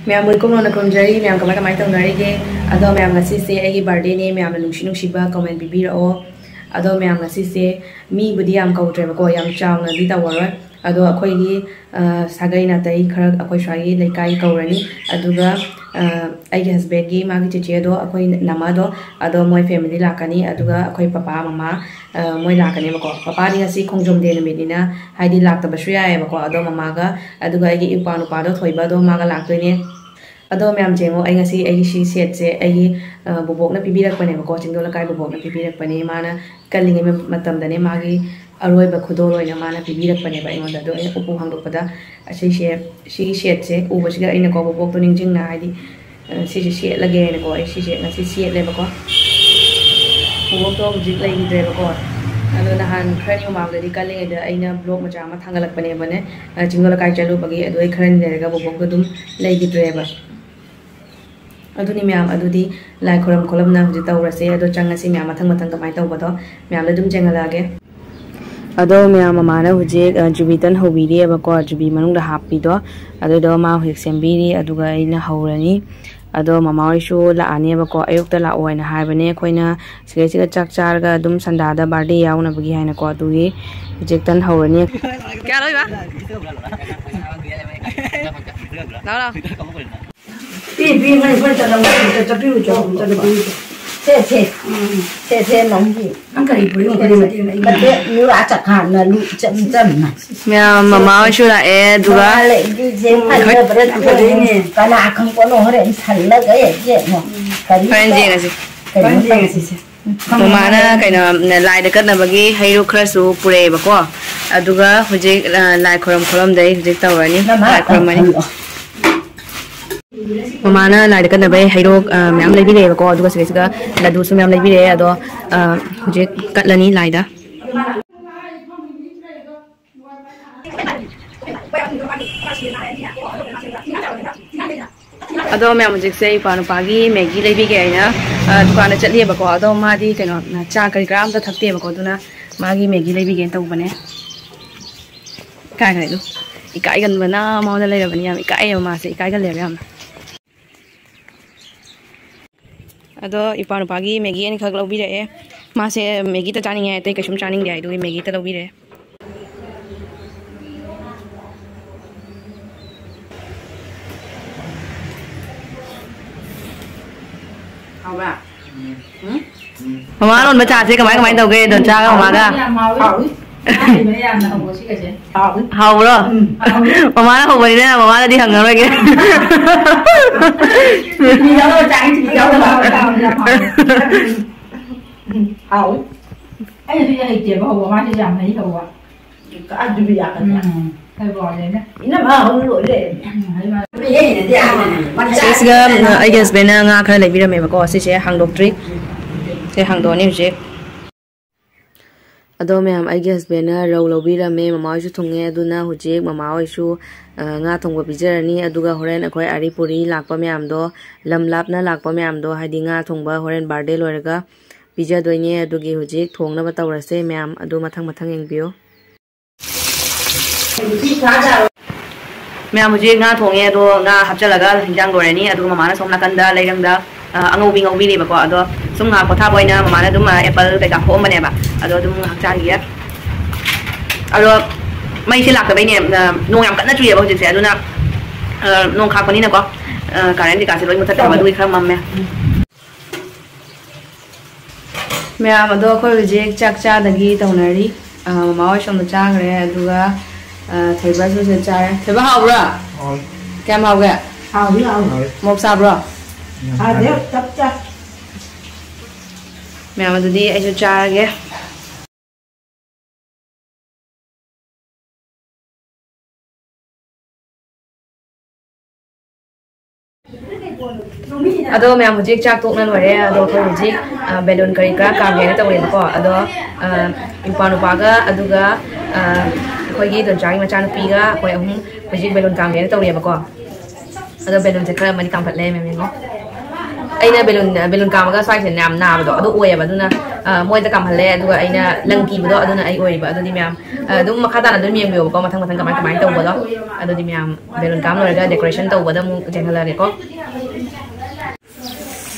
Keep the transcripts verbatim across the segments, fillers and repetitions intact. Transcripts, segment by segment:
ꯃꯌꯥꯝ ꯃꯣꯏ ꯀꯨꯝꯅ ꯈꯨꯔꯨꯝꯖꯔꯤ꯫ ꯃꯌꯥꯝ ꯀꯃꯥꯏ ꯀꯃꯥꯏꯅ ꯇꯧꯅꯔꯤꯒꯦ? ꯑꯗꯣ ꯃꯌꯥꯝ, ꯉꯁꯤꯁꯦ ꯑꯩꯒꯤ ꯕꯥꯔꯗꯦꯅꯦ꯫ ꯃꯌꯥꯝꯅ ꯅꯨꯡꯁꯤ ꯅꯨꯡꯁꯤꯕ ꯀꯃꯦꯟ ꯄꯤꯕꯤꯔꯛꯑꯣ꯫ ꯑꯗꯣ ꯃꯌꯥꯝ, ꯉꯁꯤꯁꯦ ꯃꯤꯕꯨꯗꯤ ꯌꯥꯝ ꯀꯧꯗ꯭ꯔꯦꯕꯀꯣ, ꯌꯥꯝ ꯆꯥꯎꯅꯗꯤ ꯇꯧꯔꯔꯣꯏ꯫ ꯑꯗꯣ ꯑꯩꯈꯣꯏꯒꯤ, ꯑ, ꯁꯥꯒꯩ ꯅꯥꯇꯩ ꯈꯔ ꯑꯩꯈꯣꯏ ꯁ꯭ꯋꯥꯏꯒꯤ ꯂꯩꯀꯥꯏ ꯀꯧꯔꯅꯤ꯫ ꯑꯗꯨꯒ, ꯑ, ꯑꯩꯒꯤ ꯍꯁꯕꯦꯟꯒꯤ ꯃꯥꯒꯤ ꯆꯦꯆꯦꯗꯣ, ꯑꯩꯈꯣꯏ ꯅꯃꯥꯗꯣ, ꯑꯗꯣ ꯃꯣꯏ ꯐꯦꯃꯤꯂꯤ ꯂꯥꯛꯀꯅꯤ꯫ ꯑꯗꯨꯒ ꯑꯩꯈꯣꯏ ꯄꯄꯥ ꯃꯃꯥ, ꯑ, ꯃꯣꯏ ꯂꯥꯛꯀꯅꯦꯕꯀꯣ꯫ ꯄꯄꯥꯗꯤ ꯉꯁꯤ ꯈꯣꯡꯖꯣꯝ ꯗꯦ ꯅꯨꯃꯤꯠꯅꯤꯅ ꯍꯥꯏꯗꯤ ꯂꯥꯛꯇꯕꯁꯨ ꯌꯥꯏꯑꯕꯀꯣ꯫ ꯑꯗꯣ ꯃꯃꯥꯒ, ꯑꯗꯨꯒ ꯑꯩꯒꯤ ꯏꯄ꯭ꯋꯥ ꯅꯨꯄꯥꯗꯣ ꯊꯣꯏꯕꯗꯣ ꯃꯥꯒ ꯂꯥꯛꯇꯣꯏꯅꯦ꯫ ꯑꯗꯣ ꯃꯌꯥꯝ ꯌꯦꯡꯉꯣ, ꯑꯩ ꯉꯁꯤ ꯑꯩꯒꯤ ꯁꯤ ꯁꯦꯠꯁꯦ ꯑꯩꯒꯤ, ꯑ, ꯕꯣꯕꯣꯛꯅ ꯄꯤꯕꯤꯔꯛꯄꯅꯦꯕꯀꯣ, ꯆꯤꯡꯗꯣꯜ ꯂꯩꯀꯥꯏ ꯕꯣꯕꯣꯛꯅ ꯄꯤꯕꯤꯔꯛꯄꯅꯦ꯫ ꯃꯥꯅ ꯀꯜꯂꯤꯉꯩ ꯃ-, ꯃꯇꯝꯗꯅꯦ ꯃꯥꯒꯤ ꯑꯔꯣꯏꯕ ꯈꯨꯗꯣꯜ ꯑꯣꯏꯅ ꯃꯥꯅ ꯄꯤꯕꯤꯔꯛꯄꯅꯦꯕ ꯑꯩꯉꯣꯟꯗ꯫ ꯑꯗꯣ ꯑꯩꯅ ꯎꯄꯨ ꯍꯥꯡꯗꯣꯛꯄꯗ ꯑꯁꯤꯁꯦ, ꯁꯤꯒꯤ ꯁꯦꯠꯁꯦ ꯎꯕꯁꯤꯗ ꯑꯩꯅꯀꯣ ꯕꯣꯕꯣꯛꯇꯣ ꯅꯤꯡꯁꯤꯡꯅ ꯍꯥꯏꯗꯤ, ꯑ, ꯁꯤꯁꯦ ꯁꯦꯠꯂꯒꯦ ꯍꯥꯏꯅꯀꯣ ꯑꯩ ꯁꯤꯁꯦ ꯉꯁꯤ ꯁꯦꯠꯂꯦꯕꯀꯣ꯫ ꯕꯣꯕꯣꯛꯇꯣ ꯍꯧꯖꯤꯛ ꯂꯩꯈꯤꯗ꯭ꯔꯦꯕꯀꯣ꯫ ꯑꯗꯣ ꯅꯍꯥꯟ ꯈꯔꯅꯤ ꯃꯃꯥꯡꯗꯗꯤ ꯀꯜꯂꯤꯉꯩꯗ ꯑꯩꯅ ꯕ꯭ꯂꯣꯛ ꯃꯆꯥ ꯑꯃ ꯊꯥꯡꯒꯠꯂꯛꯄꯅꯦꯕꯅꯦ, ꯑ, ꯆꯤꯡꯗꯣꯜ ꯂꯩꯀꯥꯏ ꯆꯠꯂꯨꯕꯒꯤ꯫ ꯑꯗꯣ ꯑꯩ ꯈꯔꯅꯤ ꯂꯩꯔꯒ ꯕꯣꯕꯣꯛꯇꯣ ꯑꯗꯨꯝ ꯂꯩꯈꯤꯗ꯭ꯔꯦꯕ꯫ ꯑꯗꯨꯅꯤ ꯃꯌꯥꯝ, ꯑꯗꯨꯗꯤ ꯂꯥꯏ ꯈꯨꯔꯝ ꯈꯣꯠꯂꯝꯅ ꯍꯧꯖꯤꯛ ꯇꯧꯔꯁꯦ꯫ ꯑꯗꯣ ꯆꯪꯉꯁꯤ ꯃꯌꯥꯝ, ꯃꯊꯪ ꯃꯊꯪ ꯀꯃꯥꯏꯅ ꯇꯧꯕꯗꯣ ꯃꯌꯥꯝꯗ ꯑꯗꯨꯝ ꯌꯦꯡꯍꯜꯂꯛꯑꯒꯦ꯫ ꯑꯗꯣ ꯃꯌꯥꯝ, ꯃꯃꯥꯅ ꯍꯧꯖꯤꯛ, ꯑ, ꯖꯨꯕꯤ ꯇꯟ ꯍꯧꯕꯤꯔꯤꯑꯕꯀꯣ, ꯖꯨꯕꯤ ꯃꯅꯨꯡꯗ ꯍꯥꯞꯄꯤꯗꯣ꯫ ꯑꯗꯨꯗꯣ ꯃꯥ ꯍꯧꯖꯤꯛ ꯁꯦꯝꯕꯤꯔꯤ, ꯑꯗꯨꯒ ꯑꯩꯅ ꯍꯧꯔꯅꯤ꯫ ꯑꯗꯣ ꯃꯃꯥ ꯍꯣꯏꯁꯨ ꯂꯥꯛꯑꯅꯦꯕꯀꯣ, ꯑꯌꯨꯛꯇ ꯂꯥꯛꯑꯣ ꯍꯥꯏꯅ ꯍꯥꯏꯕꯅꯦ꯫ ꯑꯩꯈꯣꯏꯅ ꯁꯤꯗꯩꯁꯤꯗ ꯆꯥꯛ ꯆꯥꯔꯒ ꯑꯗꯨꯝ ꯁꯟꯗꯥꯗ ꯕꯥꯔꯗꯦ ꯌꯥꯎꯅꯕꯒꯤ ꯍꯥꯏꯅꯀꯣ, ꯑꯗꯨꯒꯤ ꯍꯧꯖꯤꯛ ꯇꯟ ꯍꯧꯔꯅꯤ꯫ ꯀꯌꯥ ꯂꯧꯏꯕ? ꯂꯥꯎ, ꯂꯥꯎ꯫ ꯄꯤ, ꯄꯤ, ꯃꯩ ꯐꯣꯟ ꯆꯠꯂꯝꯒꯅꯤ, ꯆꯠ-, ꯆꯠꯄꯤꯌꯨ, ꯆꯠꯂꯨ, ꯆꯠꯂꯨ, ꯄꯤꯌꯨ, ꯆꯠꯂꯨ꯫ ꯁꯦ, ꯁꯦ꯫ ꯎꯝ꯫ ꯁꯦ, ꯁꯦ, ꯅꯪꯒꯤ꯫ ꯅꯪ ꯀꯔꯤ ꯄꯨꯔꯛꯏꯅꯣ? ꯀꯔꯤ ꯃꯇꯦꯡ ꯂꯩ? ꯅꯠꯇꯦ, ꯅꯨꯔꯥ ꯆꯠꯈꯥꯝꯅ ꯂꯨ ꯏꯆꯝ ꯆꯝꯅ꯫ ꯃꯌꯥꯝ, ꯃꯃꯥ ꯍꯣꯏꯁꯨ ꯂꯥꯛꯑꯦ, ꯑꯗꯨꯒ ꯃꯃꯥ ꯂꯩ, ꯏꯗꯨꯁꯦ ꯎꯝ꯫ ꯐꯖꯕ꯭ꯔꯥ ꯐꯖꯩꯅꯦ꯫ ꯌꯦꯡꯉꯣ꯫ ꯀꯅꯥ ꯈꯪꯄꯣꯠꯅꯣ, ꯍꯣꯔꯦꯟ ꯁꯜꯂꯒ ꯍꯦꯛ ꯌꯦꯡꯉꯣ꯫ ꯎꯝ꯫ ꯀꯔꯤꯝꯇ ꯍꯣꯔꯦꯟ ꯌꯦꯡꯉꯁꯤ꯫ ꯀꯩꯅꯣ ꯍꯣꯔꯦꯟ ꯇꯧ-, ꯌꯦꯡꯉꯁꯤꯁꯦ꯫ ꯃꯃꯥꯅ ꯀꯩꯅꯣ, ꯂꯥꯏꯗ ꯀꯠꯅꯕꯒꯤ ꯍꯩꯔꯨꯛ ꯈꯔꯁꯨ ꯄꯨꯔꯛꯑꯦꯕꯀꯣ꯫ ꯑꯗꯨꯒ ꯍꯧꯖꯤꯛ, ꯑ, ꯂꯥꯏ ꯈꯣꯏꯔꯝ ꯈꯣꯠꯂꯝꯗꯩ ꯍꯧꯖꯤꯛ ꯇꯧꯔꯅꯤ꯫ ꯅꯃꯥ ꯂꯥꯏ ꯈꯣꯏꯔꯝꯃꯅꯤ꯫ ꯈꯜꯂꯣ꯫ ꯃꯃꯥꯅ ꯂꯥꯏꯗ ꯀꯠꯅꯕꯩ ꯍꯩꯔꯣꯛ, ꯑ, ꯃꯌꯥꯝ ꯂꯩꯕꯤꯔꯛꯑꯦꯕꯀꯣ, ꯑꯗꯨꯒ ꯁꯤꯗꯩꯁꯤꯗ ꯂꯗꯨꯁꯨ ꯃꯌꯥꯝ ꯂꯩꯕꯤꯔꯛꯑꯦ꯫ ꯑꯗꯣ, ꯑ, ꯍꯧꯖꯤꯛ ꯀꯠꯂꯅꯤ ꯂꯥꯏꯗ꯫ ꯑꯗꯣ ꯃꯌꯥꯝ, ꯍꯧꯖꯤꯛꯁꯦ ꯏꯄꯥ ꯅꯨꯄꯥꯒꯤ ꯃꯦꯒꯤ ꯂꯩꯕꯤꯒꯦ ꯍꯥꯏꯅ, ꯑ, ꯗꯨꯀꯥꯟꯗ ꯆꯠꯂꯤꯑꯕꯀꯣ꯫ ꯑꯗꯣ ꯃꯥꯗꯤ ꯀꯩꯅꯣ, ꯆꯥ ꯀꯔꯤ ꯀꯔꯥ ꯑꯝꯇ ꯊꯛꯇꯦꯕꯀꯣ, ꯑꯗꯨꯅ ꯃꯥꯒꯤ ꯃꯦꯒꯤ ꯂꯩꯕꯤꯒꯦꯅ ꯇꯧꯕꯅꯦ꯫ ꯀꯥꯏꯈ꯭ꯔꯦ ꯑꯗꯨ? ꯏꯀꯥꯏꯒꯟꯕꯅ ꯃꯉꯣꯟꯗ ꯂꯩꯔꯕꯅꯤ ꯌꯥꯝ꯫ ꯏꯀꯥꯏꯌꯦꯕ ꯃꯥꯁꯦ, ꯏꯀꯥꯏꯒꯜꯂꯦꯕ ꯌꯥꯝꯅ꯫ ꯑꯗꯣ ꯏꯄꯥ ꯅꯨꯄꯥꯒꯤ ꯃꯦꯒꯤ ꯑꯅꯤꯈꯛ ꯂꯧꯕꯤꯔꯛꯑꯦ꯫ ꯃꯥꯁꯦ ꯃꯦꯒꯤꯇ ꯆꯥꯅꯤꯡꯉꯦ, ꯑꯇꯩ ꯀꯩꯁꯨꯝ ꯆꯥꯅꯤꯡꯗꯦ ꯍꯥꯏꯗꯨꯒꯤ ꯃꯦꯒꯤꯇ ꯂꯧꯕꯤꯔꯛꯑꯦ꯫ ꯍꯥꯎꯕ꯭ꯔꯥ? ꯎꯝ? ꯃꯃꯥ ꯂꯣꯟꯕ ꯆꯥꯁꯦ ꯀꯃꯥꯏ ꯀꯃꯥꯏ ꯇꯧꯒꯦ? ꯗꯣꯟꯆꯥꯒ ꯃꯃꯥꯒ? ꯌꯥꯝ ꯍꯥꯎꯋꯤ꯫ ꯌꯥꯝꯅ ꯍꯧꯕ ꯁꯤꯒꯁꯦ꯫ ꯍꯥꯎꯕ꯭ꯔꯣ? ꯎꯝ, ꯍꯥꯎꯋꯤ꯫ ꯃꯃꯥꯅ ꯍꯧꯕꯅꯤꯅ ꯃꯃꯥꯗꯗꯤ ꯍꯪꯉꯔꯣꯏꯒꯦ꯫ ꯆꯤꯅꯤ ꯌꯥꯎꯗꯕ ꯆꯥꯒꯦ, ꯆꯤꯅꯤ ꯌꯥꯎꯗꯕ꯫ ꯍꯥꯎꯋꯤ꯫ ꯑꯩꯅꯗꯤ ꯍꯩꯇꯦꯕ ꯍꯧꯕ, ꯃꯥꯁꯦ ꯌꯥꯝ ꯍꯩ ꯍꯧꯕ꯫ ꯑꯗꯨꯗꯤ ꯌꯥꯒꯗ꯭ꯔꯥ? ꯎꯝ, ꯍꯩꯕ ꯋꯥꯅꯦꯅ꯫ ꯏꯅꯝꯃ ꯍꯧ ꯂꯣꯏꯔꯦ꯫ ꯎꯝ, ꯍꯩ ꯃꯥ- ꯁꯤꯁꯤꯒ ꯑꯩꯒꯤ ꯍꯁꯕꯦꯟꯅ ꯉꯥ ꯈꯔ ꯂꯩꯕꯤꯔꯝꯃꯦꯕꯀꯣ, ꯁꯤꯁꯦ ꯍꯥꯡꯗꯣꯛꯇ꯭ꯔꯤ꯫ ꯁꯦ ꯍꯥꯡꯗꯣꯛꯑꯅꯤ ꯍꯧꯖꯤꯛ꯫ ꯑꯗꯣ ꯃꯌꯥꯝ, ꯑꯩꯒꯤ ꯍꯁꯕꯦꯟꯅ ꯔꯧ ꯂꯧꯕꯤꯔꯝꯃꯦ, ꯃꯃꯥ ꯍꯣꯏꯁꯨ ꯊꯨꯡꯉꯦ, ꯑꯗꯨꯅ ꯍꯧꯖꯤꯛ ꯃꯃꯥ ꯍꯣꯏꯁꯨ, ꯑ, ꯉꯥ ꯊꯣꯡꯕ ꯄꯤꯖꯔꯅꯤ꯫ ꯑꯗꯨꯒ ꯍꯣꯔꯦꯟ ꯑꯩꯈꯣꯏ ꯑꯥꯔꯤ ꯄꯨꯔꯤ ꯂꯥꯛꯄ ꯃꯌꯥꯝꯗꯣ, ꯂꯝ ꯂꯥꯞꯅ ꯂꯥꯛꯄ ꯃꯌꯥꯝꯗꯣ, ꯍꯥꯏꯗꯤ ꯉꯥ ꯊꯣꯡꯕ ꯍꯣꯔꯦꯟ ꯕꯥꯔꯗꯦ ꯂꯣꯏꯔꯒ ꯄꯤꯖꯗꯣꯏꯅꯦ꯫ ꯑꯗꯨꯒꯤ ꯍꯧꯖꯤꯛ ꯊꯣꯡꯅꯕ ꯇꯧꯔꯁꯦ ꯃꯌꯥꯝ, ꯑꯗꯨ ꯃꯊꯪ ꯃꯊꯪ ꯌꯦꯡꯕꯤꯌꯨ꯫ ꯃꯌꯥꯝ ꯍꯧꯖꯤꯛ ꯉꯥ ꯊꯣꯡꯉꯦ, ꯑꯗꯣ ꯉꯥ ꯍꯥꯞꯆꯤꯜꯂꯒ ꯍꯤꯟꯖꯥꯡ ꯂꯣꯏꯔꯅꯤ꯫ ꯑꯗꯨꯒ ꯃꯃꯥꯅ ꯁꯣꯝ ꯅꯥꯀꯟꯗ ꯂꯩꯔꯪꯗ, ꯑ, ꯑꯉꯧꯕꯤ ꯉꯧꯕꯤꯔꯤꯕꯀꯣ꯫ ꯑꯗꯣ ꯁꯨꯝ ꯉꯥꯏꯍꯥꯛ ꯄꯣꯊꯥꯕ ꯑꯣꯏꯅ ꯃꯃꯥꯅ ꯑꯗꯨꯝ, ꯑ, ꯑꯦꯄꯜ ꯀꯩꯀꯥ ꯈꯣꯛꯑꯝꯕꯅꯦꯕ꯫ ꯑꯗꯣ ꯑꯗꯨꯝ ꯉꯥꯏꯍꯥꯛ ꯆꯥꯈꯤꯒꯦ꯫ ꯑꯗꯣ ꯃꯩꯁꯦ ꯂꯥꯛꯇꯕꯩꯅꯦ, ꯑ, ꯅꯣꯡ ꯌꯥꯝ ꯀꯟꯅ ꯆꯨꯏꯌꯦꯕ ꯍꯧꯖꯤꯛꯁꯦ꯫ ꯑꯗꯨꯅ, ꯑ, ꯅꯣꯡ ꯈꯥꯛꯄꯅꯤꯅꯀꯣ, ꯑ, ꯀꯔꯦꯟ ꯀꯩꯀꯥꯁꯦ ꯂꯣꯏ ꯃꯨꯊꯠꯈ꯭ꯔꯦꯕ, ꯑꯗꯨꯒꯤ ꯈꯔ ꯃꯝꯃꯦ꯫ ꯃꯌꯥꯝ ꯑꯗꯣ ꯑꯩꯈꯣꯏ ꯍꯧꯖꯤꯛ ꯆꯥꯛ ꯆꯥꯗꯒꯤ ꯇꯧꯅꯔꯤ꯫ ꯑ, ꯃꯃꯥ ꯍꯣꯏ ꯁꯣꯝꯗ ꯆꯥꯈ꯭ꯔꯦ, ꯑꯗꯨꯒ, ꯑ, ꯊꯣꯏꯕꯁꯨ ꯁꯤꯗ ꯆꯥꯔꯦ꯫ ꯊꯣꯏꯕ, ꯍꯥꯎꯕ꯭ꯔꯣ? ꯍꯥꯎꯋꯤ꯫ ꯀꯌꯥꯝ ꯍꯥꯎꯒꯦ? ꯍꯥꯎꯋꯤ, ꯍꯥꯎꯋꯤ꯫ ꯍꯥꯎꯋꯤ꯫ ꯃꯣꯔꯣꯛ ꯁꯥꯕ꯭ꯔꯣ? ꯌꯥꯝ ꯁꯥꯗꯦ, ꯁꯥꯗꯦ꯫ ꯆꯞ ꯆꯥꯏ꯫ ꯃꯌꯥꯝ ꯑꯗꯨꯗꯤ ꯑꯩꯁꯨ ꯆꯥꯔꯒꯦ꯫ ꯑꯗꯣ ꯃꯌꯥꯝ ꯍꯧꯖꯤꯛ ꯆꯥꯛ ꯇꯣꯛꯅ ꯂꯣꯏꯔꯦ꯫ ꯑꯗꯣ ꯑꯩꯈꯣꯏ ꯍꯧꯖꯤꯛ, ꯑ, ꯕꯦꯂꯨꯟ ꯀꯔꯤ ꯀꯔꯥ ꯀꯥꯝꯒꯦꯅ ꯇꯧꯔꯦꯕꯀꯣ꯫ ꯑꯗꯣ, ꯑ, ꯏꯄ꯭ꯋꯥ ꯅꯨꯄꯥꯒ ꯑꯗꯨꯒ, ꯑ, ꯑꯩꯈꯣꯏꯒꯤ ꯗꯣꯟꯆꯥꯒꯤ ꯃꯆꯥꯅꯨꯄꯤꯒ ꯑꯩꯈꯣꯏ ꯑꯍꯨꯝ ꯍꯧꯖꯤꯛ ꯕꯦꯂꯨꯟ ꯀꯥꯝꯒꯦꯅ ꯇꯧꯔꯤꯑꯕꯀꯣ꯫ ꯑꯗꯣ ꯕꯦꯂꯨꯟꯁꯦ ꯈꯔ ꯑꯃꯗꯤ ꯀꯥꯝꯈꯠꯂꯦ ꯃꯦꯝ ꯌꯦꯡꯉꯣ꯫ ꯑꯩꯅ ꯕꯦꯂꯨꯟ, ꯕꯦꯂꯨꯟ ꯀꯥꯝꯃꯒ ꯁ꯭ꯋꯥꯏꯁꯦ ꯌꯥꯝ ꯅꯥꯕꯗꯣ ꯑꯗꯨ ꯑꯣꯏꯌꯦꯕ꯫ ꯑꯗꯨꯅ, ꯑ, ꯃꯣꯏꯗ ꯀꯥꯝꯍꯜꯂꯦ, ꯑꯗꯨꯒ ꯑꯩꯅ ꯂꯪ ꯀꯤꯕꯗꯣ ꯑꯗꯨꯅ ꯑꯩ ꯑꯣꯏꯔꯤꯕ꯫ ꯑꯗꯨꯗꯤ ꯃꯌꯥꯝ, ꯑ, ꯑꯗꯨꯝ ꯃꯈꯥ ꯇꯥꯅ ꯑꯗꯨꯝ ꯌꯦꯡꯕꯤꯌꯣꯕꯀꯣ, ꯃꯊꯪ ꯃꯊꯪ ꯀꯃꯥꯏ ꯀꯃꯥꯏꯅ ꯇꯧꯕꯗꯣ꯫ ꯑꯗꯨꯗꯤ ꯃꯌꯥꯝ ꯕꯦꯂꯨꯟ ꯀꯥꯝ ꯂꯣꯏꯔꯒ ꯗꯦꯀꯣꯔꯦꯁꯟ ꯇꯧꯕꯗ ꯑꯃꯨꯛ ꯆꯦꯟꯍꯜꯂꯛꯑꯒꯦꯀꯣ꯫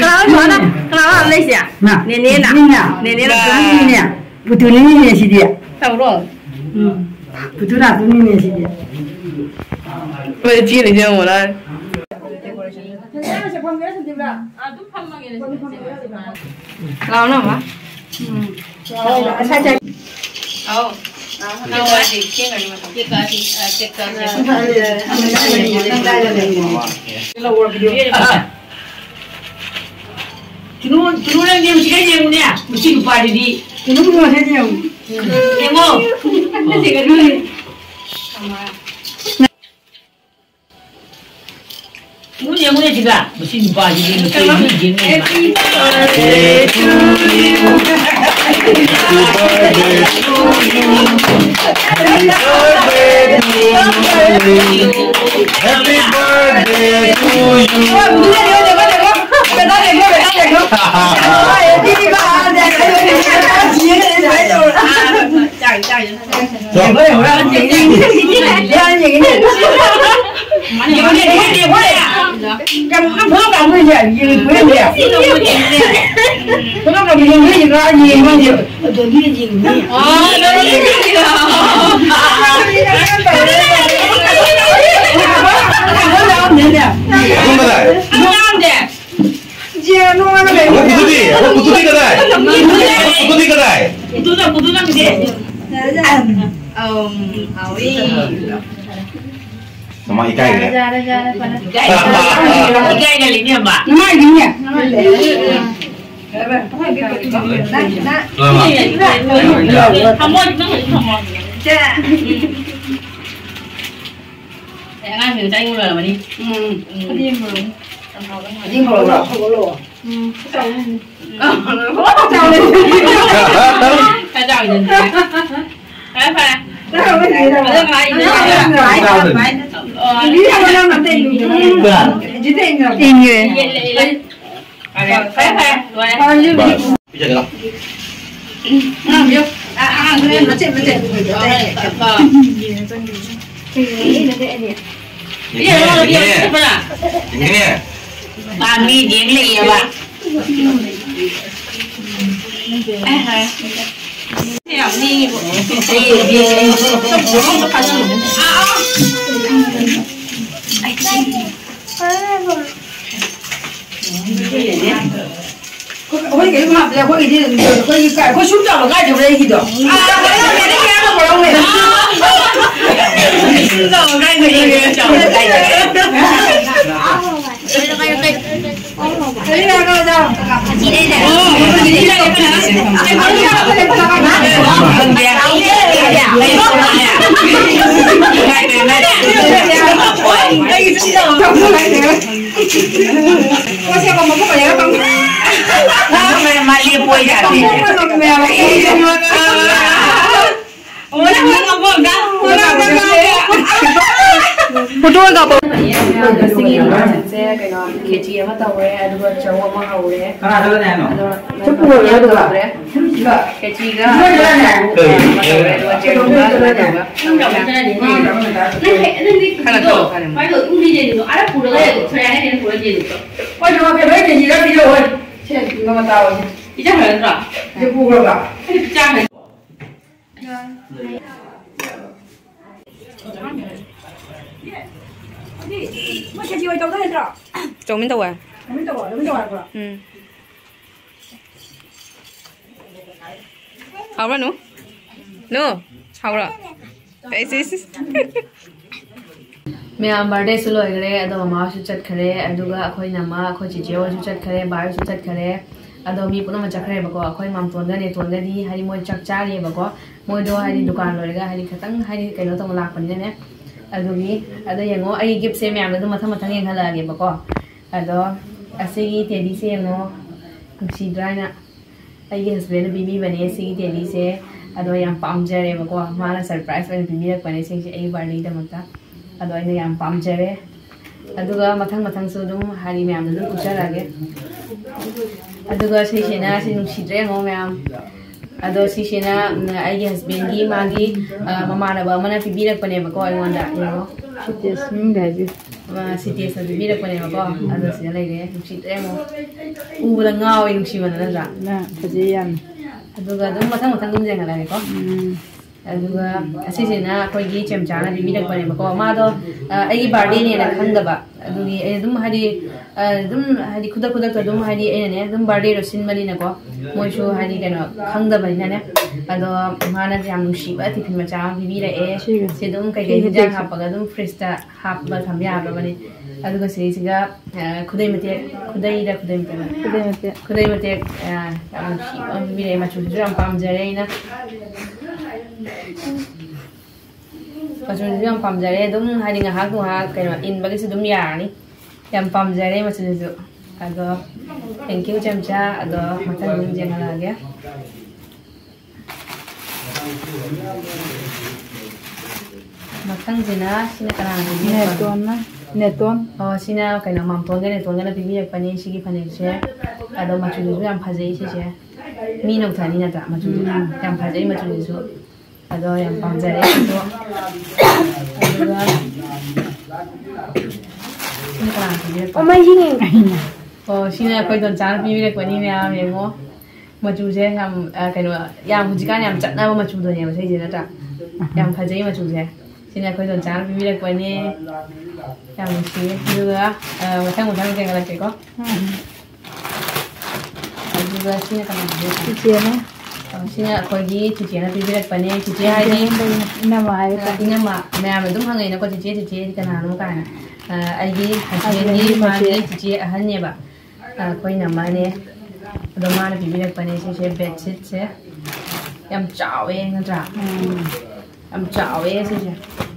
ꯀꯅꯥꯅꯣ ꯁꯨꯃꯥꯏꯅ? ꯀꯅꯥꯅꯣ ꯑꯥꯗ ꯂꯩꯁꯦ? ꯃꯥ, ꯅꯦꯅꯦꯅ? ꯄꯨꯇꯨꯅꯤꯅ? ꯅꯦꯅꯦꯅ? ꯄꯨꯇꯨꯅꯤꯅꯦ꯫ ꯄꯨꯇꯨꯅꯤꯅꯦ ꯁꯤꯗꯤ꯫ ꯇꯧꯔꯣ꯫ ꯎꯝ꯫ ꯄꯨꯇꯨ ꯅꯥꯇꯨꯅꯤꯅꯦ ꯁꯤꯗꯤ꯫ ꯍꯣꯏ, ꯆꯦ ꯂꯩꯁꯦ ꯌꯦꯡꯉꯣ, ꯂꯥꯛꯑꯦ꯫ ꯂꯥꯛꯑꯣ, ꯅꯃ꯫ ꯑꯧ꯫ ꯀꯩꯅꯣ, ꯀꯩꯅꯣ, ꯅꯪ ꯌꯦꯡꯉꯨꯁꯤ, ꯀꯩ ꯌꯦꯡꯉꯨꯅꯦ? ꯃꯁꯤ ꯅꯨꯄꯥꯁꯤꯗꯤ꯫ ꯀꯩꯅꯣꯝ ꯌꯦꯡꯉꯨꯁꯤ, ꯌꯦꯡꯉꯨ꯫ ꯌꯦꯡꯉꯣ꯫ ꯅꯣꯏ ꯌꯦꯡꯉꯨꯅꯦ ꯁꯤꯗ꯫ ꯃꯁꯤ ꯅꯨꯄꯥꯁꯤꯗꯤ ꯃꯁꯤ ꯃꯤ ꯌꯦꯡꯉꯨꯅꯦ꯫ Happy birthday to you. ꯑꯗꯨꯝ ꯀꯗꯥꯏ? ꯑꯃꯨꯛ ꯄꯨꯊꯣꯛꯄꯤ, ꯑꯃꯨꯛ ꯄꯨꯊꯣꯛꯄꯤ ꯀꯗꯥꯏ? ꯑꯃꯨꯛ ꯄꯨꯊꯣꯛꯄꯤ ꯀꯗꯥꯏ? ꯎꯗꯨꯗ, ꯎꯗꯨꯗ ꯅꯪꯗꯤ꯫ ꯎꯝ, ꯍꯥꯎꯋꯤ꯫ ꯃꯃꯥ ꯏꯀꯥꯏꯈ꯭ꯔꯦ꯫ ꯏꯀꯥꯏ-, ꯏꯀꯥꯏꯒꯜꯂꯤꯅꯦ ꯑꯃ꯫ ꯃꯥꯒꯤꯅꯦ꯫ ꯊꯝꯃꯣ, ꯅꯪ ꯍꯧꯖꯤꯛ ꯊꯝꯃꯣ꯫ ꯑꯦ, ꯑꯉꯥꯡꯁꯤꯡ ꯆꯥꯅꯤꯡꯕ ꯂꯣꯏꯔꯝꯃꯅꯤ꯫ ꯎꯝ꯫ ꯎꯝ꯫ ꯐꯗꯤꯒꯣꯝ ꯃꯣꯔꯣꯛ꯫ ꯐꯗꯤꯒꯣꯝ ꯃꯣꯔꯣꯛꯂꯣ? ꯎꯝ꯫ ꯆꯥꯎꯋꯦ꯫ ꯆꯥꯎꯋꯦ꯫ ꯈꯔ ꯆꯥꯎꯋꯤꯗꯅ꯫ ꯐꯔꯦ, ꯐꯔꯦ꯫ ꯆꯥꯎꯋꯦ꯫ ꯑꯗꯨ ꯀꯃꯥꯏꯅ ꯏꯟꯗꯣꯏꯅꯣ? ꯆꯥꯎꯋꯦ꯫ ꯑꯣ꯫ ꯏꯟꯈ꯭ꯔꯦ꯫ ꯌꯦꯜꯂꯦ, ꯌꯦꯜꯂꯦ꯫ ꯐꯔꯦ, ꯐꯔꯦ, ꯐꯔꯦ, ꯂꯣꯏꯔꯦ꯫ ꯄꯤꯖꯒꯦ ꯂꯥꯎ꯫ ꯑꯉꯥꯡꯁꯨ, ꯑ, ꯑꯉꯥꯡꯁꯨ ꯃꯆꯦꯠ, ꯃꯆꯦꯠ꯫ ꯌꯦꯡꯒꯦꯅꯦ꯫ ꯌꯦꯡꯒꯦꯅꯦ꯫ ꯃꯥ ꯃꯤ ꯌꯦꯡ ꯂꯩꯌꯦꯕ꯫ ꯌꯥꯝ ꯅꯤꯡꯉꯤꯕꯣ꯫ ꯑꯥ, ꯑꯥ꯫ ꯑꯩꯈꯣꯏ ꯀꯩꯅꯣ ꯍꯥꯞꯄꯗ ꯑꯩꯈꯣꯏꯒꯤꯗꯤ ꯑꯩꯈꯣꯏꯒꯤ ꯀꯥꯏ-, ꯑꯩꯈꯣꯏ ꯁꯨꯝ ꯆꯥꯎꯕ ꯀꯥꯏꯗꯕ꯭ꯔꯥ ꯑꯩꯒꯤꯗꯣ? ꯁꯨꯝ ꯆꯥꯎꯕ ꯀꯥꯏꯗꯕ꯭ꯔꯥ? ꯀꯔꯤ ꯍꯥꯏꯕ ꯑꯣꯖꯥ? ꯑꯩꯒꯤ ꯁꯨꯝ ꯆꯥꯎꯕ ꯀꯥꯏꯗꯕ꯭ꯔꯥ? ꯐꯣꯇꯣ ꯀꯥꯞꯄꯣ꯫ ꯉꯁꯤꯒꯤ ꯅꯨꯃꯤꯠꯁꯦ ꯀꯩꯅꯣ, ꯈꯦꯆꯤ ꯑꯃ ꯇꯧꯔꯦ, ꯑꯗꯨꯒ ꯆꯧ ꯑꯃ ꯍꯧꯔꯦ꯫ ꯀꯅꯥ ꯆꯠꯂꯅꯤ ꯍꯥꯏꯅꯣ? ꯑꯗꯣ ꯆꯠꯄ ꯑꯣꯏꯔꯣꯏ ꯑꯗꯨꯒ꯫ ꯇꯧꯔꯦ꯫ ꯈꯦꯆꯤꯒ ꯀꯩ? ꯑꯃ ꯇꯧꯔꯦ, ꯑꯗꯨꯒ ꯆꯧꯒ ꯑꯗꯨꯃꯥꯏꯅ ꯇꯧꯔꯒ ꯇꯧꯔꯦ꯫ ꯅꯪ ꯀꯩ-, ꯅꯪꯗꯤ ꯈꯔ ꯀꯨꯀꯤꯗꯣ ꯇꯧꯔꯣ, ꯈꯔ꯫ ꯃꯥꯏꯗꯣ ꯎꯪꯕꯤ ꯂꯩꯔꯤꯗꯣ, ꯑꯥꯗ ꯄꯨꯔꯒ ꯂꯩꯔꯣ, ꯈꯔ ꯍꯥꯏꯅ ꯀꯩꯅꯣ ꯄꯨꯔꯒ ꯂꯩꯔꯣ꯫ ꯍꯣꯏ, ꯅꯃꯥ ꯀꯩꯅꯣ, ꯑꯩ ꯀꯦꯖꯤꯗ ꯄꯤꯔꯛꯑꯣ, ꯍꯣꯏ꯫ ꯁꯦ, ꯃꯃꯥ ꯇꯥꯎꯔꯁꯦ꯫ ꯄꯤꯖꯈ꯭ꯔ ꯅꯠꯇ꯭ꯔꯣ? ꯁꯤꯗ ꯄꯨꯈ꯭ꯔꯕ? ꯑꯩꯗꯤ ꯄꯤꯖꯈ꯭ꯔꯦ꯫ ꯃꯣꯏ ꯈꯦꯆꯤ ꯑꯣꯏ ꯇꯧꯗꯣꯏ ꯅꯠꯇ꯭ꯔꯣ? ꯆꯧꯃꯤꯟ ꯇꯧꯋꯦ꯫ ꯆꯧꯃꯤꯟ ꯇꯧꯋꯣ, ꯆꯧꯃꯤꯟ ꯇꯧꯋꯣ ꯍꯥꯏꯕ꯭ꯔꯣ? ꯎꯝ꯫ ꯍꯥꯎꯕ꯭ꯔꯥ, ꯅꯨ? ꯅꯨ, ꯍꯥꯎꯕ꯭ꯔꯥ? ꯑꯩꯁ, ꯏꯁ, ꯏꯁ꯫ ꯃꯌꯥꯝ ꯕꯥꯔꯗꯦꯁꯨ ꯂꯣꯏꯈ꯭ꯔꯦ, ꯑꯗꯣ ꯃꯃꯥ ꯍꯣꯏꯁꯨ ꯆꯠꯈ꯭ꯔꯦ, ꯑꯗꯨꯒ ꯑꯩꯈꯣꯏ ꯅꯃ, ꯑꯩꯈꯣꯏ ꯆꯤꯆꯦ ꯍꯣꯏꯁꯨ ꯆꯠꯈ꯭ꯔꯦ, ꯕꯥ ꯍꯣꯏꯁꯨ ꯆꯠꯈ꯭ꯔꯦ꯫ ꯑꯗꯣ ꯃꯤ ꯄꯨꯝꯅꯃꯛ ꯆꯠꯈ꯭ꯔꯦꯕꯀꯣ꯫ ꯑꯩꯈꯣꯏ ꯃꯥꯝꯇꯣꯟꯒ ꯅꯦꯇꯣꯟꯒꯗꯤ ꯍꯥꯏꯗꯤ ꯃꯣꯏ ꯆꯥꯛ ꯆꯥꯔꯤꯑꯕꯀꯣ꯫ ꯃꯣꯏꯗꯣ ꯍꯥꯏꯗꯤ ꯗꯨꯀꯥꯟ ꯂꯣꯏꯔꯒ ꯍꯥꯏꯗꯤ ꯈꯤꯇꯪ ꯍꯥꯏꯗꯤ ꯀꯩꯅꯣ ꯇꯧꯕ ꯂꯥꯛꯄꯅꯤꯅꯅꯦ꯫ ꯑꯗꯨꯒꯤ, ꯑꯗꯣ ꯌꯦꯡꯉꯣ, ꯑꯩꯒꯤ ꯒꯤꯐꯁꯦ ꯃꯌꯥꯝꯗ ꯑꯗꯨꯝ ꯃꯊꯪ ꯃꯊꯪ ꯌꯦꯡꯍꯜꯂꯛꯑꯒꯦꯕꯀꯣ꯫ ꯑꯗꯣ ꯑꯁꯤꯒꯤ ꯇꯦꯗꯤꯁꯦ ꯌꯦꯡꯉꯣ, ꯅꯨꯡꯁꯤꯗ꯭ꯔꯥ ꯍꯥꯏꯅ꯫ ꯑꯩꯒꯤ ꯍꯁꯕꯦꯟꯅ ꯄꯤꯕꯤꯕꯅꯦ ꯁꯤꯒꯤ ꯇꯦꯗꯤꯁꯦ꯫ ꯑꯗꯣ ꯌꯥꯝ ꯄꯥꯝꯖꯔꯦꯕꯀꯣ, ꯃꯥꯅ ꯁꯔꯄ꯭ꯔꯥꯏꯁ ꯑꯣꯏꯅ ꯄꯤꯕꯤꯔꯛꯄꯅꯦ ꯁꯤꯁꯦ ꯑꯩꯒꯤ ꯕꯥꯔꯗꯦꯒꯤꯗꯃꯛꯇ꯫ ꯑꯗꯣ ꯑꯩꯅ ꯌꯥꯝ ꯄꯥꯝꯖꯔꯦ꯫ ꯑꯗꯨꯒ ꯃꯊꯪ ꯃꯊꯪꯁꯨ ꯑꯗꯨꯝ ꯍꯥꯏꯗꯤ ꯃꯌꯥꯝꯗ ꯑꯗꯨꯝ ꯎꯠꯆꯔꯛꯑꯒꯦ꯫ ꯑꯗꯨꯒ ꯁꯤꯁꯤꯅ, ꯁꯤ ꯅꯨꯡꯁꯤꯗ꯭ꯔꯦ ꯌꯦꯡꯉꯣ ꯃꯌꯥꯝ꯫ ꯑꯗꯣ ꯁꯤꯁꯤꯅ, ꯎꯝ, ꯑꯩꯒꯤ ꯍꯁꯕꯦꯟꯒꯤ ꯃꯥꯒꯤ, ꯑ, ꯃꯃꯥꯟꯅꯕ ꯑꯃꯅ ꯄꯤꯕꯤꯔꯛꯄꯅꯦꯕꯀꯣ ꯑꯩꯉꯣꯟꯗ, ꯌꯦꯡꯉꯣ꯫ ꯁꯤꯇꯦꯁ ꯃꯤꯡꯗ ꯍꯥꯏꯕꯤꯌꯨ꯫ ꯑ, ꯁꯤꯇꯦꯁꯅ ꯄꯤꯕꯤꯔꯛꯄꯅꯦꯕꯀꯣ꯫ ꯑꯗꯣ ꯁꯤꯗ ꯂꯩꯔꯦ꯫ ꯅꯨꯡꯁꯤꯗ꯭ꯔꯦ ꯌꯦꯡꯉꯣ꯫ ꯎꯕꯗ ꯉꯥꯎꯋꯦ, ꯅꯨꯡꯁꯤꯕꯅ, ꯅꯠꯇ꯭ꯔꯥ? ꯅ ꯐꯖꯩ ꯌꯥꯝꯅ꯫ ꯑꯗꯨꯒ ꯑꯗꯨꯝ ꯃꯊꯪ ꯃꯊꯪ ꯑꯗꯨꯝ ꯌꯦꯡꯍꯜꯂꯛꯑꯒꯦꯀꯣ꯫ ꯎꯝ꯫ ꯑꯗꯨꯒ ꯑꯁꯤꯁꯤꯅ ꯑꯩꯈꯣꯏꯒꯤ ꯆꯦꯝꯆꯥꯅ ꯄꯤꯕꯤꯔꯛꯄꯅꯦꯕꯀꯣ꯫ ꯃꯥꯗꯣ, ꯑ, ꯑꯩꯒꯤ ꯕꯥꯔꯗꯦꯅꯦꯅ ꯈꯪꯗꯕ꯫ ꯑꯗꯨꯒꯤ ꯑꯩ ꯑꯗꯨꯝ ꯍꯥꯏꯗꯤ, ꯑ, ꯑꯗꯨꯝ ꯍꯥꯏꯗꯤ ꯈꯨꯗꯛ ꯈꯨꯗꯛꯇ ꯑꯗꯨꯝ ꯍꯥꯏꯗꯤ ꯑꯩꯅꯅꯦ ꯑꯗꯨꯝ ꯕꯥꯔꯗꯦꯗꯣ ꯁꯤꯟꯕꯅꯤꯅꯀꯣ꯫ ꯃꯣꯏꯁꯨ ꯍꯥꯏꯗꯤ ꯀꯩꯅꯣ ꯈꯪꯗꯕꯅꯤꯅꯅꯦ꯫ ꯑꯗꯣ ꯃꯥꯅ ꯌꯥꯝ ꯅꯨꯡꯁꯤꯕ ꯇꯤꯐꯤꯟ ꯃꯆꯥ ꯑꯃ ꯄꯤꯕꯤꯔꯛꯑꯦ꯫ ꯁꯤꯒ ꯁꯤ ꯑꯗꯨꯝ ꯀꯩꯀꯩ ꯁꯤꯒ ꯍꯤꯟꯖꯥꯡ ꯇꯦꯛꯁ ꯍꯥꯞꯄꯒ ꯑꯗꯨꯝ ꯐ꯭ꯔꯤꯖꯇ ꯍꯥꯞꯄ ꯊꯝ ꯌꯥꯈ꯭ꯔꯕꯅꯤ꯫ ꯑꯗꯨꯒ ꯁꯤꯁꯤꯒ, ꯑ, ꯈꯨꯗꯩ ꯃꯇꯦꯛ, ꯈꯨꯗꯩꯗ ꯈꯨꯗꯩ ꯃꯇꯦꯛ, ꯈꯨꯗꯩ ꯃꯇꯦꯛ꯫ ꯈꯨꯗꯩ ꯃꯇꯦꯛ, ꯑ, ꯌꯥꯝ ꯅꯨꯡꯁꯤꯕ ꯑꯃ ꯄꯤꯕꯤꯔꯛꯑꯦ꯫ ꯃꯆꯨꯁꯤꯁꯨ ꯌꯥꯝ ꯄꯥꯝꯖꯔꯦ ꯑꯩꯅ꯫ ꯃꯆꯨꯁꯤꯁꯨ ꯌꯥꯝ ꯄꯥꯝꯖꯔꯦ꯫ ꯑꯗꯨꯝ ꯍꯥꯏꯗꯤ ꯉꯥꯏꯍꯥꯛ ꯉꯥꯏꯍꯥꯛ ꯀꯩꯅꯣ ꯏꯟꯕꯒꯤꯁꯨ ꯑꯗꯨꯝ ꯌꯥꯔꯅꯤ꯫ ꯌꯥꯝ ꯄꯥꯝꯖꯔꯦ ꯃꯆꯨꯁꯤꯁꯨ꯫ ꯑꯗꯣ thank you ꯆꯦꯝꯆꯥ꯫ ꯑꯗꯣ ꯃꯊꯪ ꯑꯗꯨꯝ ꯌꯦꯡꯍꯜꯂꯛꯑꯒꯦ꯫ ꯃꯊꯪꯁꯤꯅ ꯁꯤꯅ ꯀꯅꯥꯅ ꯄꯤꯕꯤꯔꯛꯄꯅꯣ? ꯅꯦꯇꯣꯟꯅ꯫ ꯅꯦꯇꯣꯟ꯫ ꯑꯣ, ꯁꯤꯅ ꯀꯩꯅꯣ, ꯃꯥꯝꯇꯣꯟꯒ ꯅꯦꯇꯣꯟꯒꯅ ꯄꯤꯕꯤꯔꯛꯄꯅꯦ ꯁꯤꯒꯤ ꯐꯅꯦꯛꯁꯦ꯫ ꯑꯗꯣ ꯃꯆꯨꯗꯨꯁꯨ ꯌꯥꯝ ꯐꯖꯩ ꯁꯤꯁꯦ꯫ ꯃꯤ ꯅꯧꯊꯅꯤ ꯅꯠꯇ꯭ꯔꯥ? ꯃꯆꯨꯗꯨ ꯎꯝ꯫ ꯌꯥꯝ ꯐꯖꯩ ꯃꯆꯨꯗꯨꯁꯨ꯫ ꯑꯗꯣ ꯌꯥꯝ ꯄꯥꯝꯖꯔꯦ ꯑꯩꯁꯨ꯫ ꯑꯗꯨꯒ ꯁꯤꯅ ꯀꯅꯥꯅ ꯄꯤꯕꯤꯔꯛꯄ? ꯑꯣ, ꯃꯩ ꯍꯤꯡꯉꯤ꯫ ꯑꯣ, ꯁꯤꯅ ꯑꯩꯈꯣꯏ ꯗꯣꯟꯆꯥꯅ ꯄꯤꯕꯤꯔꯛꯄꯅꯤ ꯃꯌꯥꯝ ꯌꯦꯡꯉꯣ꯫ ꯃꯆꯨꯁꯦ ꯌꯥꯝ, ꯑ, ꯀꯩꯅꯣ, ꯌꯥꯝ ꯍꯧꯖꯤꯛꯀꯥꯟ ꯌꯥꯝ ꯆꯠꯅꯕ ꯃꯆꯨꯗꯨꯅꯦꯕ ꯁꯤꯁꯦ ꯅꯠꯇ꯭ꯔꯥ? ꯌꯥꯝ ꯐꯖꯩ ꯃꯆꯨꯁꯦ꯫ ꯁꯤꯅ ꯑꯩꯈꯣꯏ ꯗꯣꯟꯆꯥꯅ ꯄꯤꯕꯤꯔꯛꯄꯅꯦ꯫ ꯌꯥꯝ ꯅꯨꯡꯁꯤꯌꯦ꯫ ꯑꯗꯨꯒ, ꯑ, ꯃꯊꯪ ꯃꯊꯪ ꯀꯩꯈꯠꯂꯛꯀꯦꯀꯣ꯫ ꯎꯝ꯫ ꯑꯗꯨꯒ ꯁꯤꯅ ꯀꯅꯥꯒꯤ? ꯆꯤꯆꯦꯅ꯫ ꯑ, ꯁꯤꯅ ꯑꯩꯈꯣꯏꯒꯤ ꯆꯤꯆꯦꯅ ꯄꯤꯕꯤꯔꯛꯄꯅꯦ꯫ ꯆꯤꯆꯦ ꯍꯥꯏꯗꯤ, ꯆꯤꯆꯦꯅ ꯄꯤꯕꯤꯔꯛꯄꯅꯦ꯫ ꯏꯅꯝꯃ ꯍꯥꯏꯕ ꯑ, ꯇꯥꯏ꯫ ꯏꯅꯝꯃ ꯃꯌꯥꯝꯅ ꯑꯗꯨꯝ ꯍꯪꯉꯛꯏꯅꯀꯣ, "ꯆꯤꯆꯦ, ꯆꯤꯆꯦꯗꯤ ꯀꯅꯥꯅꯣ?" ꯀꯥꯏꯅ꯫ ꯑ, ꯑꯩꯒꯤ ꯍꯁꯕꯦꯟꯒꯤ ꯑꯗꯨꯅꯤ ꯃꯥꯒꯤ ꯃꯆꯦ꯫ ꯆꯤꯆꯦ ꯑꯍꯟꯅꯦꯕ꯫ ꯑ, ꯑꯩꯈꯣꯏ ꯏꯅꯝꯃꯅꯦ꯫ ꯑꯗꯣ ꯃꯥꯅ ꯄꯤꯕꯤꯔꯛꯄꯅꯦ ꯁꯤꯁꯦ, ꯕꯦꯗꯁꯤꯠꯁꯦ꯫ ꯌꯥꯝ ꯆꯥꯎꯋꯦ ꯅꯠꯇ꯭ꯔꯥ? ꯎꯝ꯫ ꯌꯥꯝ ꯆꯥꯎꯋꯦ ꯁꯤꯁꯦ꯫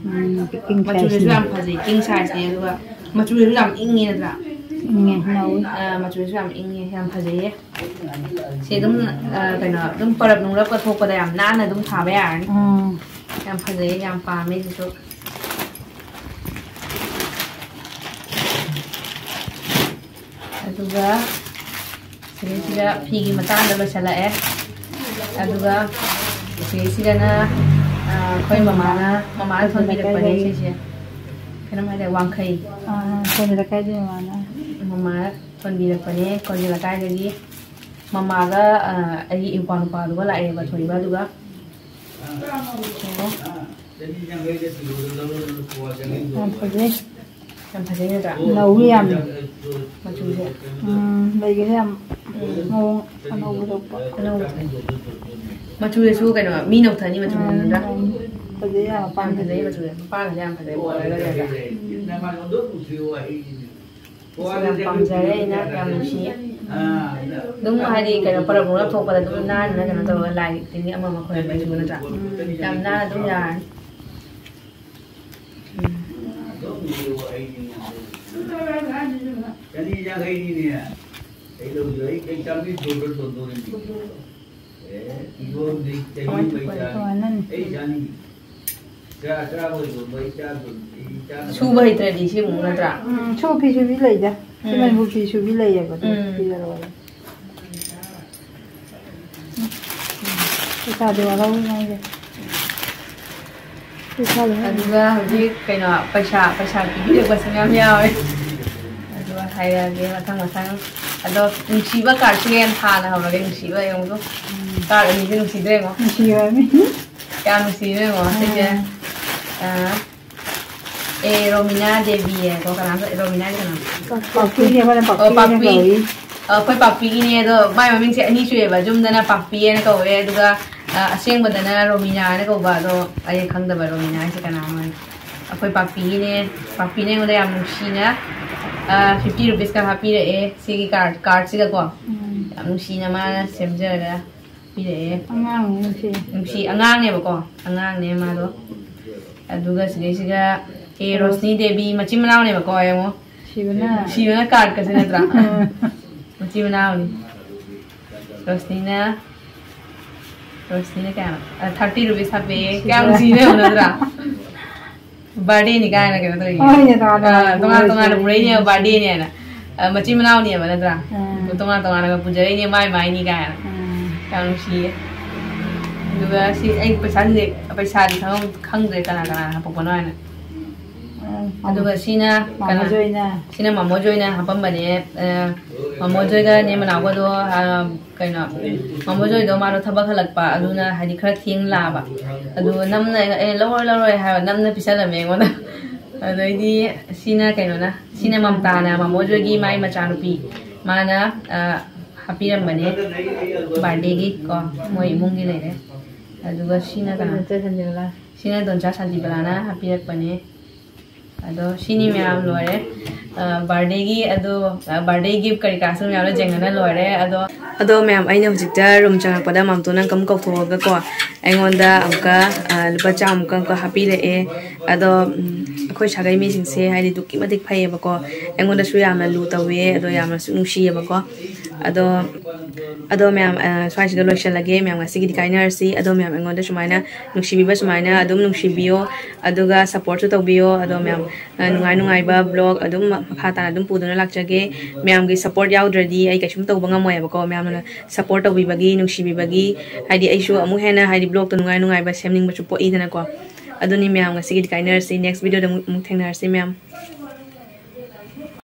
ꯎꯝ, king size ꯃꯆꯨꯗꯁꯨ ꯅꯤ꯫ ꯌꯥꯝ ꯐꯖꯩ, king size ꯅꯦ꯫ ꯑꯗꯨꯒ ꯃꯆꯨꯗꯁꯨ ꯌꯥꯝ ꯏꯪꯉꯦ ꯅꯠꯇ꯭ꯔꯥ? ꯏꯪꯉꯦ, ꯅꯧꯋꯤ꯫ ꯑ, ꯃꯆꯨꯗꯁꯨ ꯌꯥꯝ ꯏꯪꯉꯦ, ꯌꯥꯝ ꯐꯖꯩꯌꯦ꯫ ꯁꯤ ꯑꯗꯨꯝ, ꯑ, ꯀꯩꯅꯣ, ꯑꯗꯨꯝ ꯄꯔꯞ ꯅꯨꯡꯂꯞꯀ ꯊꯣꯛꯄꯗ ꯌꯥꯝ ꯅꯥꯟꯅ ꯑꯗꯨꯝ ꯊꯥꯕ ꯌꯥꯔꯅꯤ꯫ ꯎꯝ꯫ ꯌꯥꯝ ꯐꯖꯩꯌꯦ, ꯌꯥꯝ ꯄꯥꯝꯃꯦ ꯁꯤꯁꯨ꯫ ꯑꯗꯨꯒ ꯁꯤꯗꯩꯁꯤꯗ ꯐꯤꯒꯤ ꯃꯇꯥꯡꯗ ꯂꯣꯏꯁꯤꯜꯂꯛꯑꯦ꯫ ꯑꯗꯨꯒ ꯁꯤꯗꯩꯁꯤꯗꯅ, ꯑ, ꯑꯩꯈꯣꯏ ꯃꯃꯥꯅ, ꯃꯃꯥꯅ ꯊꯣꯟꯕꯤꯔꯛꯄꯅꯦ ꯁꯤꯁꯦ꯫ ꯀꯩꯅꯣꯝ ꯍꯥꯏꯗꯥꯏ, ꯋꯥꯡꯈꯩ꯫ ꯑꯥ, ꯑꯩꯈꯣꯏ ꯂꯩꯀꯥꯏꯒꯤ ꯃꯃꯥꯅ꯫ ꯃꯃꯥꯅ ꯊꯣꯟꯕꯤꯔꯛꯄꯅꯦ, ꯑꯩꯈꯣꯏꯒꯤ ꯂꯩꯀꯥꯏꯗꯒꯤ꯫ ꯃꯃꯥꯒ, ꯑ, ꯑꯩꯒꯤ ꯏꯄ꯭ꯋꯥ ꯅꯨꯄꯥꯗꯨꯒ ꯂꯥꯛꯑꯦꯕ, ꯊꯣꯏꯕ, ꯑꯗꯨꯒ꯫ ꯑꯣ꯫ ꯌꯥꯝ ꯐꯖꯩ꯫ ꯌꯥꯝ ꯐꯖꯩ ꯅꯠꯇ꯭ꯔꯥ? ꯅꯧꯏ ꯌꯥꯝꯅ꯫ ꯃꯆꯨꯁꯦ꯫ ꯎꯝ, ꯂꯩꯒꯁꯦ ꯌꯥꯝ ꯃꯑꯣꯡ ꯑꯅꯧꯕ ꯊꯣꯛꯄ꯫ ꯑꯅꯧꯕ ꯊꯣꯛꯑꯦ꯫ ꯃꯆꯨꯗꯁꯨ ꯀꯩꯅꯣ, ꯃꯤ ꯅꯧꯊꯅꯤ ꯃꯆꯨꯗ ꯎꯝ, ꯅꯠꯇ꯭ꯔꯥ? ꯐꯖꯩ ꯌꯥꯝ ꯌꯥꯝ ꯄꯥꯝꯖꯩ꯫ ꯐꯖꯩ ꯃꯆꯨꯁꯦ꯫ ꯃꯄꯥꯟꯒꯁꯦ ꯌꯥꯝ ꯐꯖꯩ, border ꯒꯁꯦ꯫ ꯎꯝ꯫ ꯌꯥꯝ ꯄꯥꯝꯖꯔꯦ ꯑꯩꯅ, ꯌꯥꯝ ꯅꯨꯡꯁꯤꯌꯦ꯫ ꯑꯗꯨꯝ ꯍꯥꯏꯗꯤ ꯀꯩꯅꯣ, ꯄꯔꯕ ꯅꯨꯡꯂꯕ ꯊꯣꯛꯄꯗ ꯑꯗꯨꯝ ꯅꯥꯟꯅ ꯀꯩꯅꯣ ꯇꯧꯔꯒ ꯂꯥꯏ ꯇꯤꯟꯒꯤ ꯑꯃ ꯑꯃ ꯈꯣꯏꯔꯝꯕꯩꯁꯨ ꯅꯠꯇ꯭ꯔꯥ? ꯎꯝ꯫ ꯌꯥꯝ ꯅꯥꯟꯅ ꯑꯗꯨꯝ ꯌꯥꯔꯅꯤ꯫ ꯎꯝ꯫ ꯆꯅꯤ ꯌꯥꯡꯈꯩꯅꯤꯅꯦ꯫ ꯀꯩꯗꯧꯗꯣꯏ? ꯑꯩ ꯀꯩ ꯆꯥꯝꯃꯔꯤ border ꯇꯣꯟꯗꯣꯔꯤꯅꯤ꯫ ꯑꯦ, ꯏꯔꯣꯟꯗꯤ ꯆꯅꯤ ꯀꯃꯥꯏ ꯇꯧꯕ? ꯄꯩꯁꯥ꯫ ꯀꯃꯥꯏꯅꯅꯣ? ꯑꯩ ꯆꯥꯅꯤꯡꯉꯤ꯫ ꯁꯨꯕ ꯍꯩꯇ꯭ꯔꯗꯤ ꯁꯤ ꯑꯃꯨꯛ ꯅꯠꯇ꯭ꯔꯥ? ꯎꯝ, ꯁꯨ ꯐꯤ ꯁꯨꯕꯤ ꯂꯩꯗ꯫ ꯁꯤ ꯎꯝ꯫ ꯃꯅꯤꯄꯨꯔ ꯐꯤ ꯁꯨꯕꯤ ꯂꯩꯌꯦꯕ, ꯑꯗꯨ ꯎꯝ꯫ ꯄꯤꯔꯛꯑꯣ꯫ ꯄꯩꯁꯥꯗꯤ ꯋꯥꯠꯍꯧꯔꯤ ꯃꯥꯒꯤ꯫ ꯄꯩꯁꯥꯗꯤ ꯋꯥꯠꯍꯧꯔꯤ꯫ ꯑꯗꯨꯒ ꯍꯧꯖꯤꯛ ꯀꯩꯅꯣ, ꯄꯩꯁꯥ, ꯄꯩꯁꯥ ꯄꯤꯕꯤꯔꯛꯄꯁꯨ ꯃꯌꯥꯝ ꯌꯥꯎꯋꯦ꯫ ꯑꯗꯨꯒ ꯍꯥꯏꯔꯛꯑꯒꯦ ꯃꯊꯪ ꯃꯊꯪ꯫ ꯑꯗꯣ ꯅꯨꯡꯁꯤꯕ cardꯁꯤꯒ ꯌꯥꯝ ꯊꯥꯅ ꯍꯧꯔꯒꯦ, ꯅꯨꯡꯁꯤꯕ ꯌꯦꯡꯉꯨꯗꯣ꯫ ꯎꯝ꯫ Card ꯑꯅꯤꯁꯦ ꯅꯨꯡꯁꯤꯗ꯭ꯔꯦ ꯌꯦꯡꯉꯣ꯫ ꯅꯨꯡꯁꯤꯔꯕꯅꯤ꯫ ꯌꯥꯝ ꯅꯨꯡꯁꯤꯕ ꯌꯦꯡꯉꯣ, ꯁꯤꯁꯦ꯫ ꯎꯝ꯫ ꯑ, ꯑꯦ, ꯔꯣꯃꯤꯅꯥ ꯗꯦꯕꯤ ꯍꯥꯏꯀꯣ, ꯀꯅꯥꯅꯣ? ꯔꯣꯃꯤꯅꯥ ꯍꯥꯏꯁꯦ ꯀꯅꯥꯅꯣ? ꯄꯥꯛꯄꯤꯅꯦ, ꯑꯩꯈꯣꯏꯅ ꯑꯣ, ꯄꯥꯛꯄꯤꯅ ꯄꯥꯛꯄꯤ꯫ ꯀꯧꯏ꯫ ꯑ, ꯑꯩꯈꯣꯏ ꯄꯥꯛꯄꯤꯒꯤꯅꯦ, ꯑꯗꯣ ꯃꯥꯏ ꯃꯃꯤꯡꯁꯦ ꯑꯅꯤ ꯁꯨꯏꯑꯦꯕ꯫ ꯌꯨꯝꯗꯅ ꯄꯥꯛꯄꯤ ꯍꯥꯏꯅ ꯀꯧꯋꯦ, ꯑꯗꯨꯒ, ꯑ, ꯑꯁꯦꯡꯕꯗꯅ ꯔꯣꯃꯤꯅꯥ ꯍꯥꯏꯅ ꯀꯧꯕ꯫ ꯑꯗꯣ ꯑꯩ ꯈꯪꯗꯕ ꯔꯣꯃꯤꯅꯥ ꯍꯥꯏꯁꯦ ꯀꯅꯥꯅꯣ ꯍꯥꯏꯅ꯫ ꯑꯩꯈꯣꯏ ꯄꯥꯛꯄꯤꯒꯤꯅꯦ, ꯄꯥꯛꯄꯤꯅ ꯑꯩꯉꯣꯟꯗ ꯌꯥꯝ ꯅꯨꯡꯁꯤꯅ, ꯑ, fifty rupeesꯀ ꯍꯥꯞꯄꯤꯔꯛꯑꯦ ꯁꯤꯒꯤ card, cardꯁꯤꯗꯀꯣ꯫ ꯎꯝ꯫ ꯌꯥꯝ ꯅꯨꯡꯁꯤꯅ ꯃꯥꯅ ꯁꯦꯝꯖꯔꯒ ꯄꯤꯔꯛꯑꯦ꯫ ꯑꯉꯥꯡꯅꯤ ꯅꯨꯡꯁꯤ꯫ ꯅꯨꯡꯁꯤ, ꯑꯉꯥꯡꯅꯦꯕꯀꯣ, ꯑꯉꯥꯡꯅꯦ ꯃꯥꯗꯣ꯫ ꯑꯗꯨꯒ ꯁꯤꯗꯩꯁꯤꯒ ꯑꯦ ꯔꯣꯁꯅꯤ ꯗꯦꯕꯤ, ꯃꯆꯤꯟ ꯃꯅꯥꯎꯅꯦꯕꯀꯣ, ꯌꯦꯡꯉꯣ꯫ ꯁꯤꯕꯅ꯫ ꯁꯤꯕꯅ cardꯀꯁꯦ ꯅꯠꯇ꯭ꯔꯥ? ꯎꯝ꯫ ꯃꯆꯤꯟ ꯃꯅꯥꯎꯅꯤ꯫ ꯔꯣꯁꯅꯤꯅ, ꯔꯣꯁꯅꯤꯅ ꯀꯌꯥꯅꯣ? ꯑ, thirty rupees ꯍꯥꯞꯄꯛꯑꯦ꯫ ꯁꯤꯕ꯫ ꯀꯌꯥꯝ ꯅꯨꯡꯁꯤꯅꯦ ꯌꯦꯡꯉꯣ ꯅꯠꯇ꯭ꯔꯥ? Birthdayꯅꯤ ꯀꯥꯏꯅ ꯀꯩꯅꯣ ꯇꯧꯔꯤꯅꯦ꯫ ꯍꯣꯏꯅꯦ, ꯇꯣꯉꯥꯟꯅ ꯑ, ꯇꯣꯉꯥꯟ ꯇꯣꯉꯥꯟꯅ ꯄꯨꯔꯛꯏꯁꯦ꯫ ꯄꯨꯔꯛꯏꯅꯦꯕ birthdayꯅꯦꯅ꯫ ꯑ, ꯃꯆꯤꯟ ꯃꯅꯥꯎꯅꯦꯕ ꯅꯠꯇ꯭ꯔꯥ? ꯎꯝ꯫ ꯇꯣꯉꯥꯟ ꯇꯣꯉꯥꯟꯅꯒ ꯄꯨꯖꯔꯛꯏꯅꯦ, ꯃꯥꯏ ꯃꯥꯏꯅꯤ ꯀꯥꯏꯅ꯫ ꯎꯝ꯫ ꯌꯥꯝ ꯅꯨꯡꯁꯤꯌꯦ꯫ ꯑꯗꯨꯒ ꯁꯤ ꯑꯩ ꯄꯩꯁꯥꯁꯤꯗꯤ, ꯄꯩꯁꯥꯗꯤ ꯈꯪꯍꯧ-, ꯈꯪꯗ꯭ꯔꯦ ꯀꯅꯥ ꯀꯅꯥꯅ ꯍꯥꯄꯛꯄꯅꯣ ꯍꯥꯏꯅ꯫ ꯎꯝ꯫ ꯑꯗꯨꯒ ꯁꯤꯅ ꯃꯥꯃꯣ ꯀꯅꯥ? ꯖꯣꯏꯅ꯫ ꯁꯤꯅ ꯃꯥꯃꯣ ꯖꯣꯏꯅ ꯍꯥꯄꯝꯕꯅꯦ꯫ ꯑ, ꯃꯥꯃꯣ ꯖꯣꯏꯒ ꯅꯦ ꯃꯅꯥꯎꯒꯗꯣ, ꯑ, ꯀꯩꯅꯣ, ꯃꯥꯃꯣ ꯖꯣꯏꯗꯣ ꯃꯥꯗꯣ ꯊꯕꯛ ꯍꯜꯂꯛꯄ, ꯑꯗꯨꯅ ꯍꯥꯏꯗꯤ ꯈꯔ ꯊꯦꯡꯅ ꯂꯥꯛꯑꯕ꯫ ꯑꯗꯨ ꯅꯝꯅ ꯑꯩꯅ, "ꯑꯦ, ꯂꯧꯔꯣꯏ, ꯂꯧꯔꯣꯏ" ꯍꯥꯏꯕ, ꯅꯝꯅ ꯄꯤꯁꯜꯂꯝꯃꯦ ꯑꯩꯉꯣꯟꯗ꯫ ꯑꯗꯩꯗꯤ ꯁꯤꯅ ꯀꯩꯅꯣꯅ, ꯁꯤꯅ ꯃꯝꯇꯥꯅ ꯃꯥꯃꯣ ꯖꯣꯏꯒꯤ ꯃꯥꯏ ꯃꯆꯥꯅꯨꯄꯤ, ꯃꯥꯅ, ꯑ, ꯍꯥꯞꯄꯤꯔꯝꯕꯅꯦ birthdayꯒꯤ ꯀꯣ, ꯃꯣꯏ ꯏꯃꯨꯡꯒꯤ ꯂꯩꯔꯦ꯫ ꯑꯗꯨꯒ ꯁꯤꯅ ꯀꯅꯥ? ꯁꯤꯅ ꯗꯣꯟꯆꯥ ꯁꯥꯟꯇꯤꯕꯂꯥꯅ ꯍꯥꯞꯄꯤꯔꯛꯄꯅꯦ꯫ ꯑꯗꯣ ꯁꯤꯅꯤ ꯃꯌꯥꯝ ꯂꯣꯏꯔꯦ꯫ ꯑ, birthdayꯒꯤ ꯑꯗꯣ, ꯑ, birthday gift ꯀꯔꯤ ꯀꯔꯥꯁꯨ ꯃꯌꯥꯝ ꯂꯣꯏ ꯌꯦꯡꯉꯅ ꯂꯣꯏꯔꯦ꯫ ꯑꯗꯣ, ꯑꯗꯣ ꯃꯌꯥꯝ, ꯑꯩꯅ ꯍꯧꯖꯤꯛꯇ room ꯆꯪꯉꯛꯄꯗ ꯃꯝꯇꯣꯟꯅ ꯑꯪꯀꯝ ꯀꯧꯊꯣꯛꯑꯒꯀꯣ, ꯑꯩꯉꯣꯟꯗ ꯑꯃꯨꯛꯀ, ꯑ, ꯂꯨꯄꯥ ꯆꯥꯝꯃꯨꯛꯀ ꯑꯃꯨꯛꯀ ꯍꯥꯞꯄꯤꯔꯛꯑꯦ꯫ ꯑꯗꯣ, ꯎꯝ, ꯑꯩꯈꯣꯏ ꯁꯥꯒꯩ ꯃꯤꯁꯤꯡꯁꯦ ꯍꯥꯏꯗꯤ ꯑꯗꯨꯛꯀꯤ ꯃꯇꯤꯛ ꯐꯩꯌꯦꯕꯀꯣ, ꯑꯩꯉꯣꯟꯗꯁꯨ ꯌꯥꯝꯅ ꯂꯨ ꯇꯧꯋꯦ, ꯑꯗꯣ ꯌꯥꯝꯅꯁꯨ ꯅꯨꯡꯁꯤꯌꯦꯕꯀꯣ꯫ ꯑꯗꯣ ꯑꯗꯣ ꯃꯌꯥꯝ, ꯑ, ꯁ꯭ꯋꯥꯏꯁꯤꯗ ꯂꯣꯏꯁꯤꯜꯂꯒꯦ꯫ ꯃꯌꯥꯝ ꯉꯁꯤꯒꯤꯗꯤ ꯀꯥꯏꯅꯔꯁꯤ꯫ ꯑꯗꯣ ꯃꯌꯥꯝ ꯑꯩꯉꯣꯟꯗ ꯁꯨꯃꯥꯏꯅ ꯅꯨꯡꯁꯤꯕꯤꯕ ꯁꯨꯃꯥꯏꯅ ꯑꯗꯨꯝ ꯅꯨꯡꯁꯤꯕꯤꯌꯣ, ꯑꯗꯨꯒ ꯁꯞꯄꯣꯔꯠꯁꯨ ꯇꯧꯕꯤꯌꯣ꯫ ꯑꯗꯣ ꯃꯌꯥꯝ, ꯑ, ꯅꯨꯡꯉꯥꯏ ꯅꯨꯡꯉꯥꯏꯕ ꯕ꯭ꯂꯣꯒ ꯑꯗꯨꯝ ꯃꯈꯥ ꯇꯥꯅ ꯑꯗꯨꯝ ꯄꯨꯗꯨꯅ ꯂꯥꯛꯆꯒꯦ꯫ ꯃꯌꯥꯝꯒꯤ ꯁꯞꯄꯣꯔꯠ ꯌꯥꯎꯗ꯭ꯔꯗꯤ ꯑꯩ ꯀꯩꯁꯨꯝ ꯇꯧꯕ ꯉꯝꯃꯣꯏꯕꯀꯣ꯫ ꯃꯌꯥꯝꯅ ꯁꯞꯄꯣꯔꯠ ꯇꯧꯕꯤꯕꯒꯤ, ꯅꯨꯡꯁꯤꯕꯤꯕꯒꯤ, ꯍꯥꯏꯗꯤ ꯑꯩꯁꯨ ꯑꯃꯨꯛ ꯍꯦꯟꯅ ꯍꯥꯏꯗꯤ ꯕ꯭ꯂꯣꯒꯇꯣ ꯅꯨꯡꯉꯥꯏ ꯅꯨꯡꯉꯥꯏꯕ ꯁꯦꯝꯅꯤꯡꯕꯁꯨ ꯄꯣꯛꯏꯗꯅꯀꯣ꯫ ꯑꯗꯨꯅꯤ ꯃꯌꯥꯝ, ꯉꯁꯤꯒꯤꯗꯤ ꯀꯥꯏꯅꯔꯁꯤ꯫ ꯅꯦꯛꯁ ꯚꯤꯗꯤꯑꯣꯗ ꯑꯃꯨꯛ, ꯑꯃꯨꯛ ꯊꯦꯡꯅꯔꯁꯤ ꯃꯌꯥꯝ꯫